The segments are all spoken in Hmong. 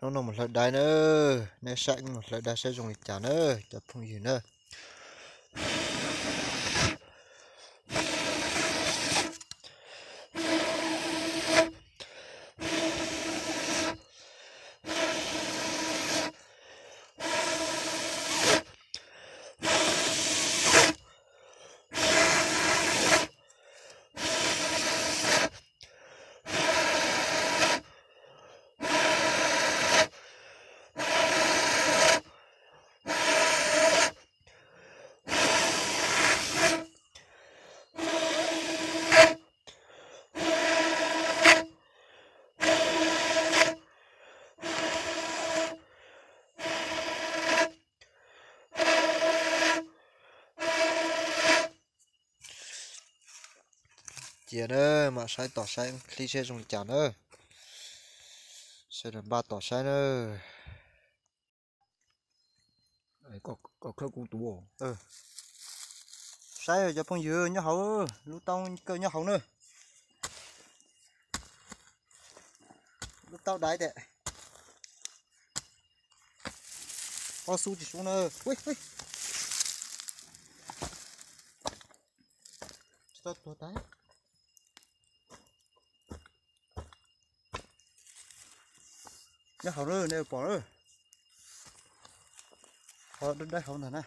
Hnub no mus hlawv dais na, nej saib mus hlawv dais saib zoo li cas na cov phooj ywg na. Cia na, mam saib tom saib clip seb zoo li cas na. Saib npaj tom saib na. Saib cov phooj ywg nyob hauv, lub taub kawj nyob hauv na. Lub taub dais tias ob xub tsis sub na. Tsis tau tuag tas. Nyob hauv na, nej pom na. Ho dab dab hauv ntag na.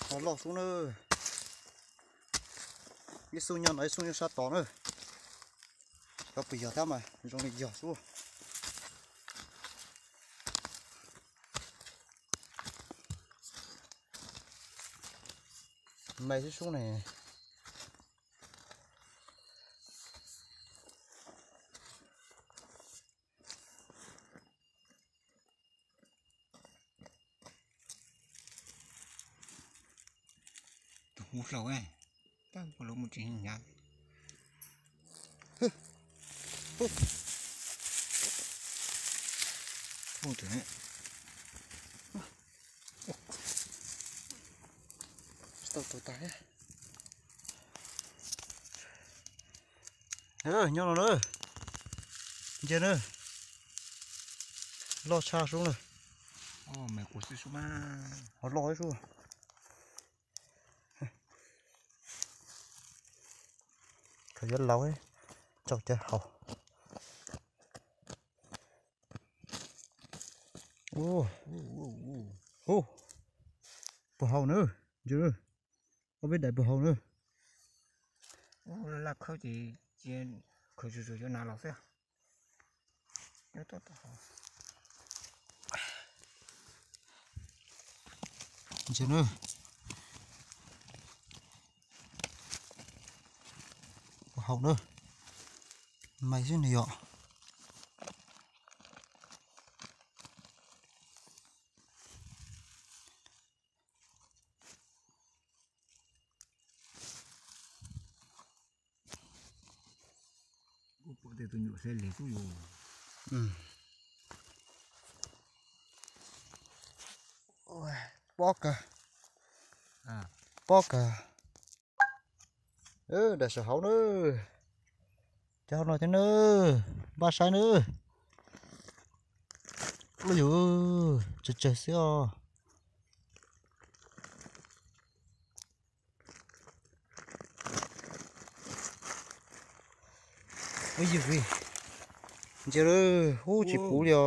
Ho loj xub na. Ib xub nyob no, ib xub nyob sab tod na. Cov pus yog tab mas zoo li yog xwb. Me xwb sub ne. Tus hu hlau, tab ua los mus tsis hnyav. Tsis tau tuag tas. Nyob no na. Ntsia na. Loj tshaj sub na. Ho loj ib sub. Khaws yuav laus, tsau cawv haus. Ub, puag hauv na, ntsia, ob peb daim puag hauv na. Laj khawb ces cia khawb zuj zus yuav hnav los xwb. Ntsia na, puag hauv na, me xwb nws yom. Ub, pom tej tus nyuam sab lig xwb yus. Pob kawg. Pob kawg. Daim saum hauv na. Cov hauv no thiab na. Npaj saib na. Ub yus, tsawg tsawg xwb os. Ub yus, ntsia lawm, ub tsis puv li os.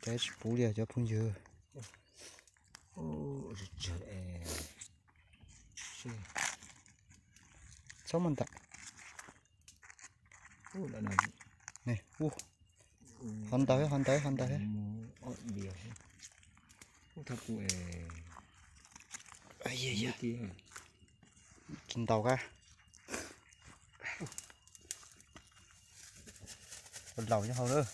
Cov tsis puv li os cov phooj ywg. Txhob muaj ntawm. Ho ntawd, ho ntawd, ho ntawd. Tsis ntaus kab. Laus nyob hauv lawm.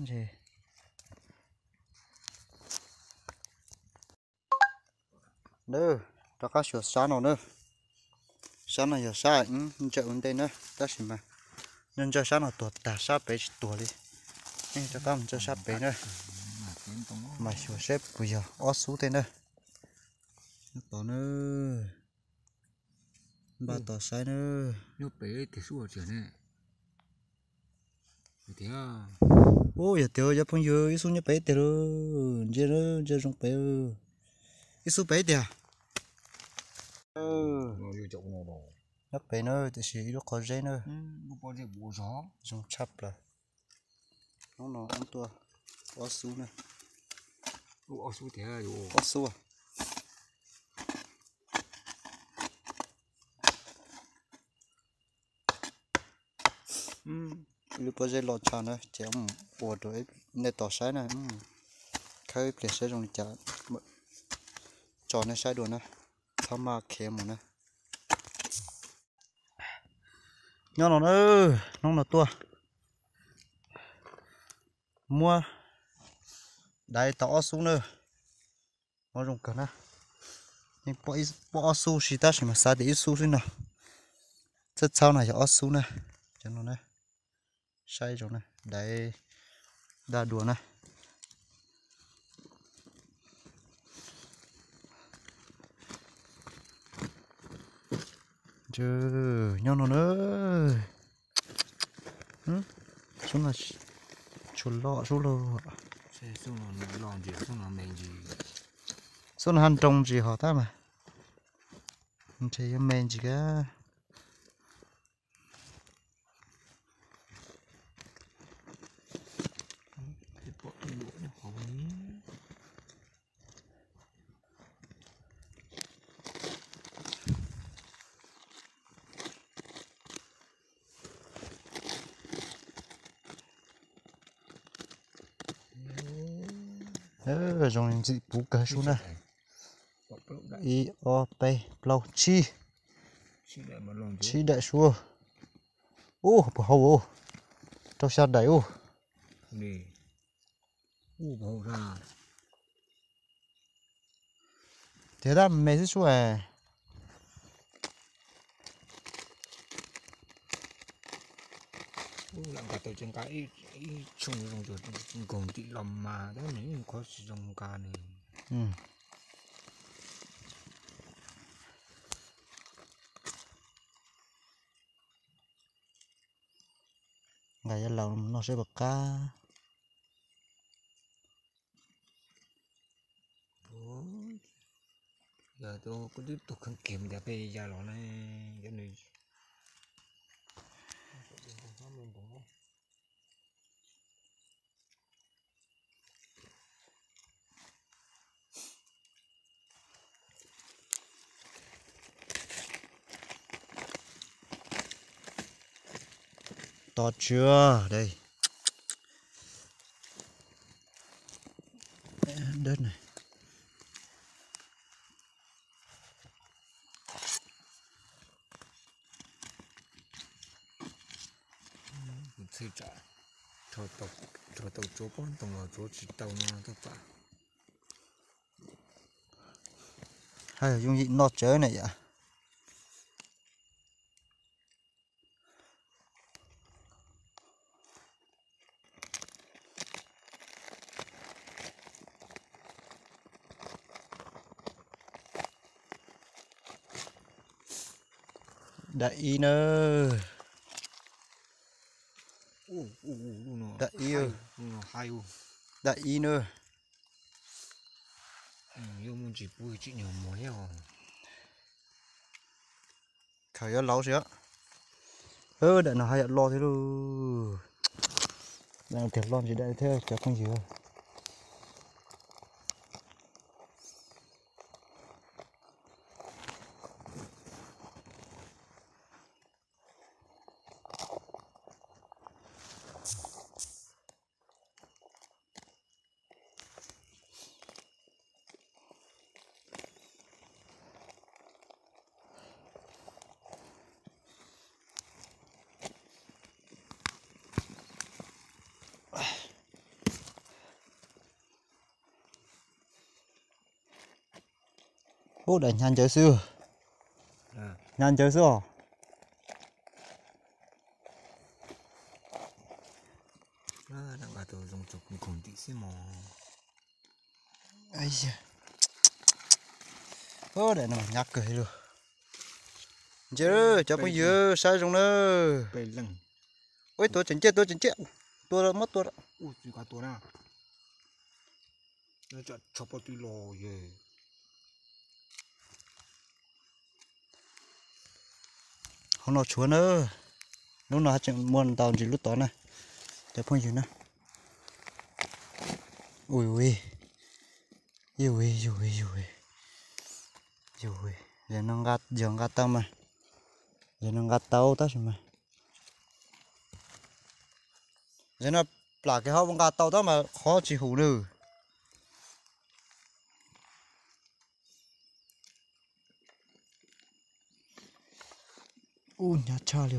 Ntshe Nws rov qab xyuas sab no na. Sab no yog sab ntsaws ua ntej na, tab sis mas nws ntsaws sab no tuag tag, sab pem tsis tuag li. Rov qab mus ntsaws sab pem na, mas xyuas seb puas yog ob xub tej na. Nyob tod na. Npaj tos saib na. Ub, yog tiag cov phooj ywg, ib xub nyob pem ib teg lauj, ntsia, ntsia zoo pem, ib xub pem ib teg. Nyob pem na, tiam sis ib lub qhov zeb na. Zoo tshaj plaws. Hnub no tuaj ob xub na. Ob xub. Ib lub pob zeb los tshaj na, ces mus ua rau nej tos saib na. Khawb ib pliag saib zoo li cas, tso nej saib dua na, txhob maj khiav mus na. Nyob no na, hnub no tuaj muab daiv tau ob xub na. Muab zoo kawg na. Yeej pom ob xub si tab sis mas xav tias ib xub xwb no. Txhawj txhawj no yog ob xub na. Cov no na, saib zoo na, daiv daj dua na. Nyob no na. Xub no tshua loj sub lauj. Xub no haj nroo ntsis hos tab mas ntshe yuav me ntsis kab. Zoo li ntxim puv kawg sub na. Ib ob peb plaub tsib, tsib daim sub. Ub, puas hau, rau xya daim ub. Tiag tab me xwb sub es. Lam nqa tau ces nqa ib tsoom zoo nkaus ntim los mas tab nws ib qhov tsis zoo nqa ne. Nqa yav laus mus noj saib puas qab. Yog kuv twb tuaj kheev kiag mus tias peb ya los ne, cov nws to tsua de. Txhij tsam rho tau tsuav pob ntoo los tsuav tsis tau no tuaj pam. Haj yog yooj yim noj tsawv na yom. Dam ib na. Dam ib, dam ib na. Yuav muaj ntsis pub tsim nyog muag thiab os. Khaws yuav laus si. Daim no haj yam loj thiab lauj. Daim no tiag loj ntsis daim thiab cov phooj ywg. Ub, daim hnyav ncawv xwb. Hnyav ncawv xwb os. Daim no hnyav kawg li lauj. Ntsia cov phooj ywg, saib zoo na. Ua ib tua tseem ciaj, tua tseem ciaj. Tua muab tua. Hauv no tshuav na. Lub no tseem muaj ntau ntsis lub tod na, cov phooj ywg na. Ui, ui, ui, ui, ui, ui, ui. Yog nqa tau mas, yog nqa tau tab sis mas, yog no plam kiag ho nqa tau tab mas qhov tsis hum nws. Ub, hnyav tshaj li.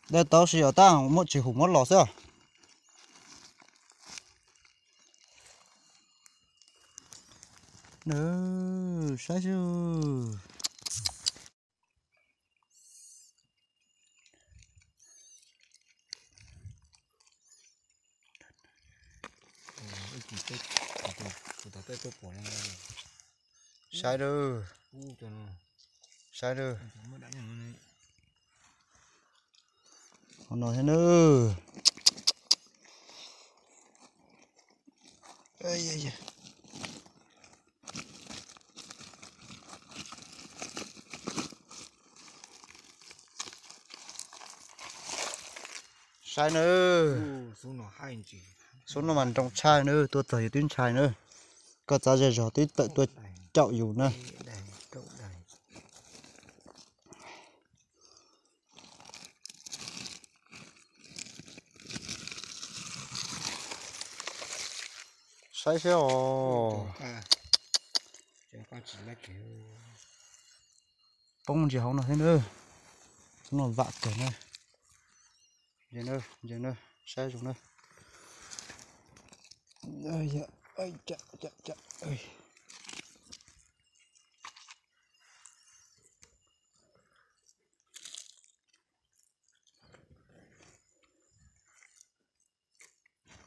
Dai tau si os, tab muab tsis hum muab los xwb. Saib xwb. Saib na. Saib na. Hauv no thiab na. Saib na. Xub no mas nroo tshaj na, tua txog yus twb ntshai na. Koj txav zej zog twb tawm tuaj caum yus na. Saib seb os. Poob ntsis hauv no thiab na. Xub no vam kawg na. Ntsia na, saib zoo na.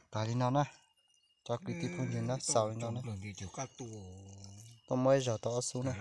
Tas li no na, cov kwv tij phooj ywg na, xaus li no na. Tuaj muab ib zaug tau ob xub na.